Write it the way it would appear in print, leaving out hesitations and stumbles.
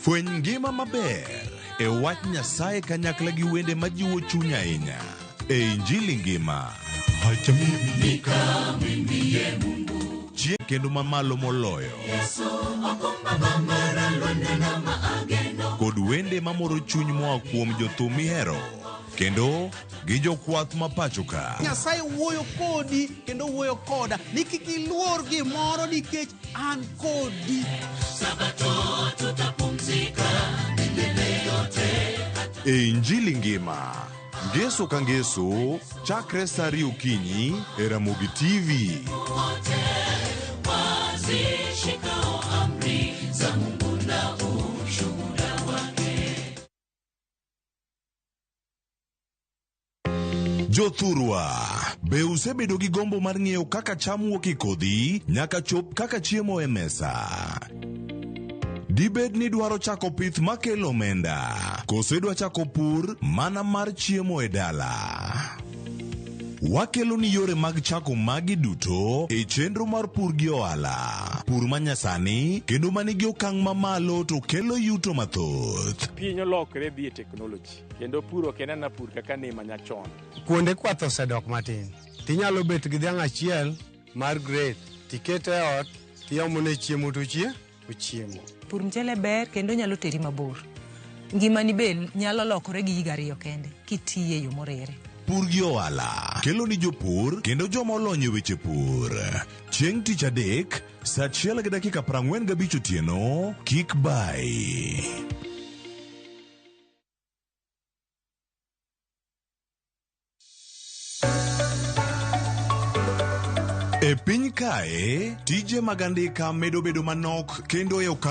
Fweny ngima maber e wach Nyasaye kanyakla gi wende majiwo chuny ahinya e Injili Ngima. Chieng' kendo mamalo moloyo. Kod wende mamoro chuny moa kuom jothum mihero kendo gi jokwath ma pacho ka. Nyasaye wuoyo kodi kendo wuoyo koda ni kik iluor gimoro nikech an kodi. E Injili Ngima. Ngeso ka ngeso, chakre sa ariyo okinyi e Ramogi TV. Jothurwa, be usebedo gi gombo mar ng'eyo kaka cham wuok e kodhi nyaka chop kaka chiemo e mesa? Dibed ni idwaro chako pith makelo omenda, koso idwa chako pur mana mar chiemo e dala? Wakelo ni yore mag chako magi duto e chenro mar pur gi ohala. Pur manyasani kendo manigi okang' mamalo to kelo yuto mathoth. Piny olokre dhi e teknoloji kendo pur ok en ana pur kaka ne manyachon. Kuonde kwath osedok matin. Tinyalo bet gi dhiang' achiel mar grade tikete e ot tiomone chiemo to ochiemo. Pur mchele ber kendo nyalo teri mabor. Ngimani be nyalo lokore gi higa ariyo kende kitiye e yo moriere. Pur gi ohala kelo ni jopur kendo joma olony e weche pur. Chieng' tich adek, saa achiel gi dakika 45 otieno, kik bayi. E piny kae, tije mag andika medo bedo manok kendo e okang'